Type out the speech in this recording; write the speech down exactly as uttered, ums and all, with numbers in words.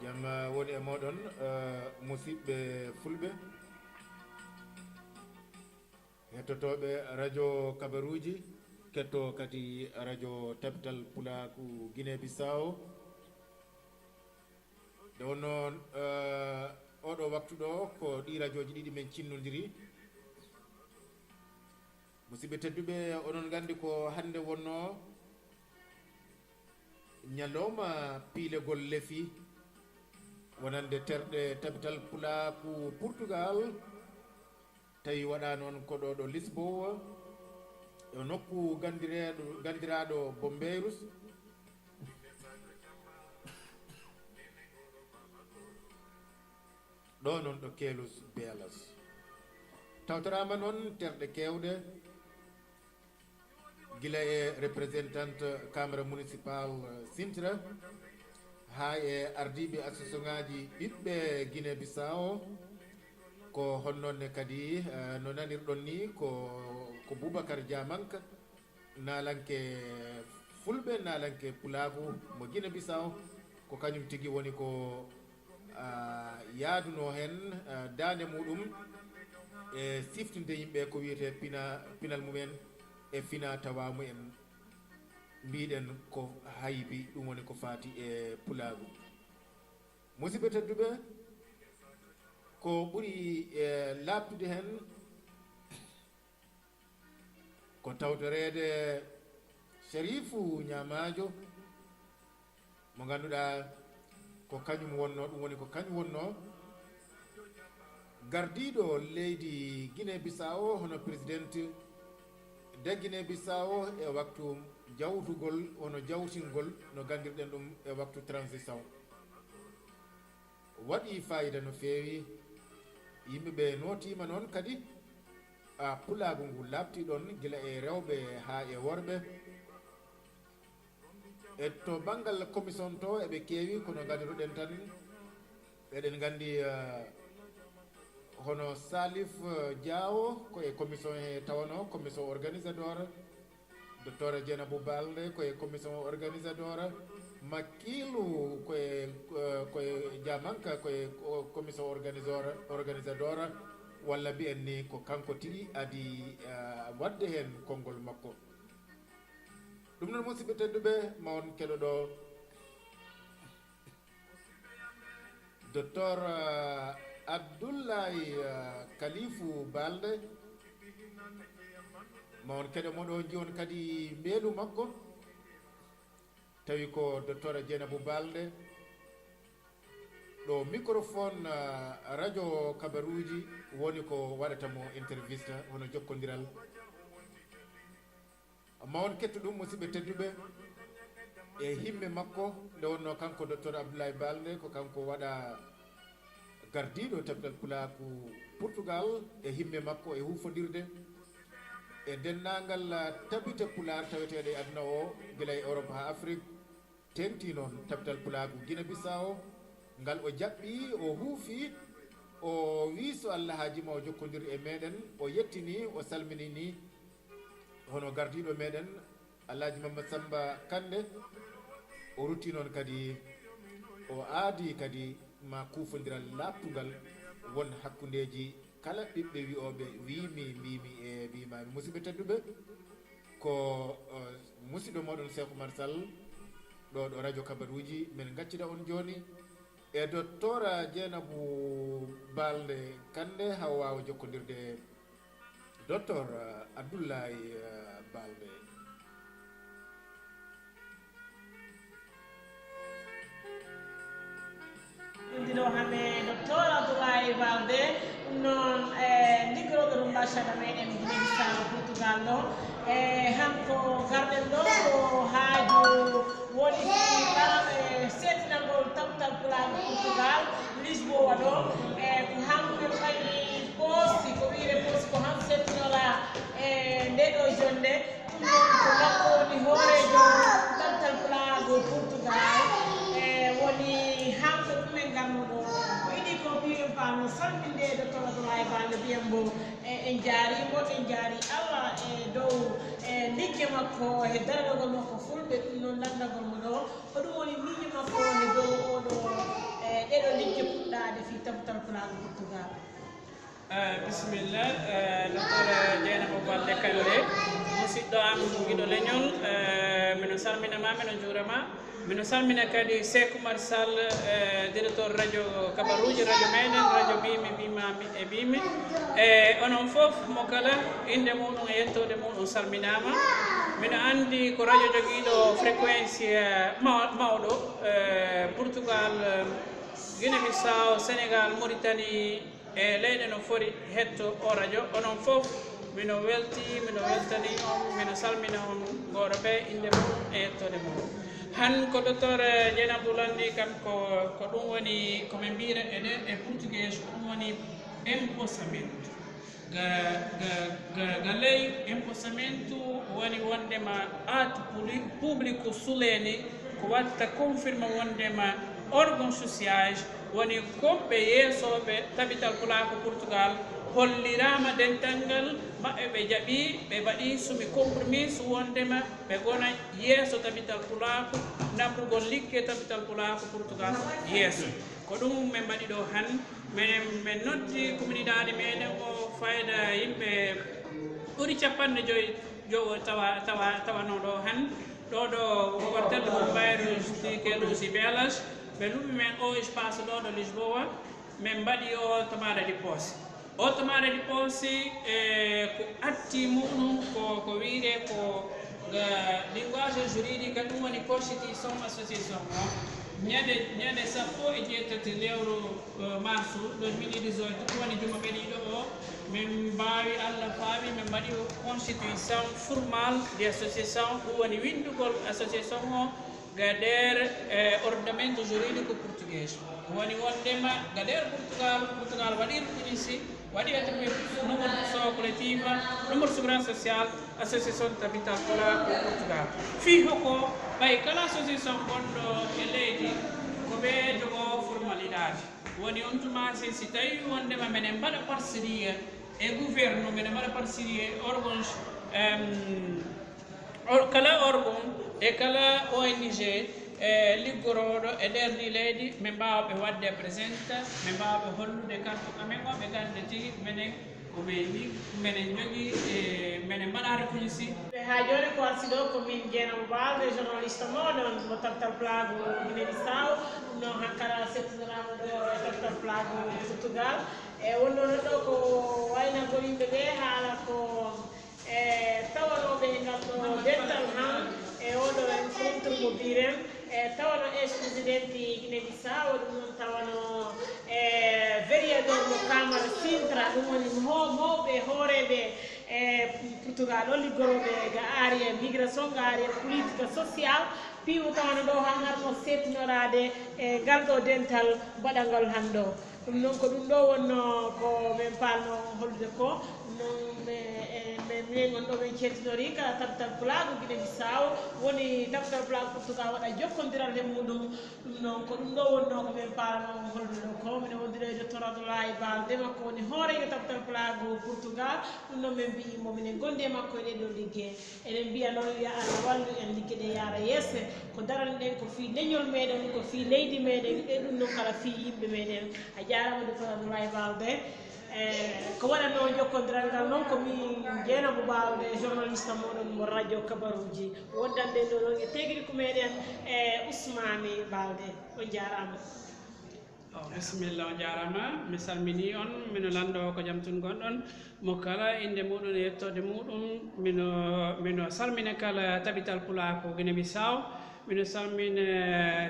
Em, woni e mooɗon, eh, musidɓe fulɓe, hettotooɓe radio kabaruuji, kettoo kadi radio Tabital Pulaaku Guinée Bissau. Nde wonnoo, eh, oɗo waktu ɗo, ko ɗi radiooji ɗiɗi men cinnondiri. Musidɓe tedduɓe, oɗon nganndi ko hannde wonnoo ñalawma piilegol lefi, wonande terɗe Tabital Pulaaku Portugal, tawi waɗaa noon ko ɗo ɗo Lisboa, e nokku ganndireeɗo, ganndiraaɗo Bombeiros. Ɗo noon ɗo Keelus Beelas. Tawtoraama noon terɗe keewɗe, gila e representante Camara Municipal Sintra, haa e ardiiɓe associationŋaaji ɓiɓɓe Guinée Bissau, ko honnoon ne kadi, eh, no nanirɗon ni, ko, ko Boubacar Diamanka, naalanke fulɓe, naalanke pulaagu mo Guinée Bissau, ko kañum tigi woni ko, ah, yaadunoo heen, ah, daande muɗum e siftinde yimɓe ko wiyetee pina-, pinal mumen e fina tawa mumen. Mbiɗen ko haybi, ɗum woni ko faati e pulaagu. Musidɓe tedduɓe, ko ɓuri, eh, laaɓtude heen, ko tawtoreede Sherifu Ñaamaajo, mo ngannduɗaa ko kañum wonnoo, ɗum woni ko kañum wonnoo gardiiɗo leydi Guinée Bissau, hono président de Guinée Bissau e waktu jawtugol, hono jawtingol no nganndirɗen ɗum e waktu transition. Waɗi faayiida no feewi. Yimɓe ɓe nootiima noon kadi, a, pulaagu ngu laaɓti ɗoon, gila e rewɓe haa e worɓe. E to banngal commission to, eɓe keewi, kono ngaddotoɗen tan, eɗen nganndi, a, hono Salif, a, Diawo, ko e commission he tawanoo, commission organisateur, Docteur Dieynabou Balde ko e commission organisateur, Makilu ko e, eh, ko e Diamanka ko e, o, commission organisateur, organisateur, walla mbiyen ni ko kanko tigi adi, eh, waɗde heen konngol makko. Ɗum noon, musidɓe tedduɓe, ma on keɗo ɗo Docteur, eh, Abdoulaye, eh, Kalifou Balde. Ma on keɗo mo ɗo, njiyon kadi mbeelu makko. Tawi ko Docteur Dieynabou Balde. Ɗo microphone, eh, radio kabaruuji woni ko waɗata mo intervista, hono jokkondiral. Ma on kettu ɗum, musidɓe tedduɓe, e himme makko, nde wonnoo kanko Docteur Abdoulaye Balde, ko kanko waɗa gardiiɗo Tabital Pulaaku Portugal, e himme makko e huufondirde e denndaangal tabite Pulaar taweteeɗe e aduna o, gila e Europe haa Afrik, teeŋti noon Tabital Pulaagu Guinée Bissau, ngal o jaɓɓi, o huufi, o wii so Allah haajii ma o jokkondir e meɗen, o yettini, o salminini hono gardiiɗo meɗen, Alhaji Mamadou Samba Kande, o rutti noon kadi, o aadi kadi ma kuufondiral laaɓtungal won hakkundeeji kala ɓiɓɓe wi'ooɓe wiimi, mbiimi e mbiimaami. Musidɓe tedduɓe, ko, eh, musidɗo mooɗon Cheikh Oumar Sall, ɗo, ɗo radio kabaruuji, men ngaccida on jooni e Docteur Dieynabou Balde Kande, haa o waawa jokkondirde Docteur, eh, Abdoulaye, eh, Balde. Ɗum ɗo hannde Docteur Abdoulaye Balde, ɗum noon, eh, liggotoɗo ɗum mbashaɗa meɗen Guinée Bissau Portugal ɗo. E hanko garɗen ɗo ko haaju woni ɗa, eh, seetinagol Tabital Pulaagu Portugal, Lisboa ɗo. E ko hanko ɓe mbaɗi poosi, ko wiyre poosi, ko hanko seetinora, eh, nde ɗo jonnde. Ɗum noon ko kanko woni hooreejo Tabital Pulaagu Portugal, e woni hanko ɗum en nganno ɗo. Ko iɗi ko mbiɗen faano salminde Docteur Abdoulaye Balde mbiyen mbo, e en njaari mo, en njaari Allah e dow, e ligge makko, e daragol makko fulɓe, ɗum noon lanndagol mo ɗo. Ko ɗum woni miijo makko e dow oɗo, e Pulaagu Portugal. Eh, bisimilla, eh, docteur Dieynaba Balde Kande, musidɗo am, giɗo leñol, eh, mino salmina ma, mino juura ma. Mino salmina kadi Seek Umar Sall, eh, directeur radio kabaruuji, radio meɗen, radio Bimi, Bima, e Bimi. E onon fof, mo kala innde muɗum e yettoode muɗum salminaama. Mino anndi ko radio jogiiɗo fréquence, eh, maw-, mawɗo, eh, Portugal, eh, Guinée Bissau, Sénégal, Mauritanie, e leyɗe no fori hetto o radio. Onon fof, mino welti, mino weltani on, mino salmina on, gooto ɓe innde mum e yettoode mum. Han ko docteur Dieynaba lanndi kam, ko, ko ɗum woni, ko min mbiyra enen e portugais, ko ɗum woni empossamento. Ga, ga, ga, ga ley empossamento woni wondema ato puli-, público solene ko watta confirma wondema órgãos sociais woni kamɓe yeesooɓe Tabital Pulaaku Portugal, holliraama dental ngal maɓɓe, ɓe jaɓi, ɓe mbaɗi sumi compromiso wondema ɓe ngona yeeso Tabital Pulaaku, naɓrugol likke Tabital Pulaaku Portugal yeeso. Ko ɗum min mbaɗi ɗo han. Minen, min noddi kominidaaɗi meɗen o fayda yimɓe ɓuri capanɗe joyi jowo tawa, tawa, tawanoo ɗo han. Ɗo ɗo ko quartel de bombeiros de Queluz e Belas. Ɓe luɓi men o espace ɗo ɗo Lisboa. Min mbaɗi o tomada de posse. O tomada de posse, e, ko atti muɗum ko, ko wiide ko ga linguagem jurídico, ɗum woni constitution association o. Ñande, ñande sappo e jeetati lewru, eh, marsu deux mille dix-huit, ɗum woni juma ɓeɗiiɗo o, min mbaawi, Allah faawi, min mbaɗi constitution formale de association, ɗum woni winndugol association o ga nder, eh, ordenamento jurídico português. Woni wondema ga nder Portugal, Portugal waɗi reconnaître, waɗi attribué nombre de coletiva, nombre de segurança social, association Tabital Pulaaku Portugal. Fii hoko ɓay kala association gonɗo e leydi ko ɓe jogo formalidade. Woni on tuma si, si tawi wondema minen mbaɗa parceria e governo, minen mbaɗa parceria e orgãos, em, or-, kala orgãos e kala O N G, e liggorooɗo e nder ndi leydi, min mbaawa ɓe waɗde présente, min mbaawa ɓe hollude carte amen o, ɓe gannda tigi minen ko min ni, minen njogii, e minen mbaɗa reconnaître. Haa jooni ko arsi ɗo ko min Dieynaba Balde, journaliste mooɗon mo Tabital Pulaagu Guinée Bissau. Ɗum noon hankara settiniraama ɗo e Tabital Pulaagu Portugal. E wonnono ɗo ko waynagol yimɓe ɓe haala ko e tawanooɓe e ngal ɗo dental han e oɗo encontro mo mbiren, e tawano ex-presidente Guinée Bissau, ɗum noon tawano e vereador mo Kamara Sintra, ɗum woni mo-, mawɓe hooreeɓe e Portugal o, liggorooɓe ga aariya migration, ga aariya politique social, piiwo tawano ɗo han har mo seetinoraade e ngal ɗo dental mbaɗangal han ɗo. Ɗum noon ko ɗum ɗo wonno ko min paalno hollude ko. Ɗum noon mi-, e, mi-, minen on ɗo min ceettinori kala Tabital Pulaagu Guinée Bissau, woni Tabital Pulaagu Portugal waɗa jokkondiral he muɗum. Ɗum noon ko ɗum ɗo wonno ko min paalno hollude ɗo ko. Minen wondude e docteur Abdoulaye Balde, makko woni hooreejo Tabital Pulaagu Portugal. Ɗum noon min mbiyi mo minen gondi e makko e ɗee ɗo ligge. Eɗen mbiya noon, yo Allah wallu en, ligge ɗe yaara yeeso. Ko daraniɗen ko fii leñol meɗen, ko fii leydi meɗen, e ɗum noon kala fii yimɓe meɗen. A jaaraama, docteur Abdoulaye Balde. E, ko waɗatnoo jokkondiral ngal noon ko min Dieynaba Balde, journaliste mooɗon mo radio Kabaruuji. Wondanɗen ɗo noon e technique meɗen, e Ousmane Balde. On jaaraama. O, bisimilla, on jaaraama. Mi salminii on, mino lanndoo ko jam tun ngonɗon. Mo kala innde muɗum e yettoode muɗum, mino, mino salmina kala Tabital Pulaaku Guinée Bissau. Mino salmina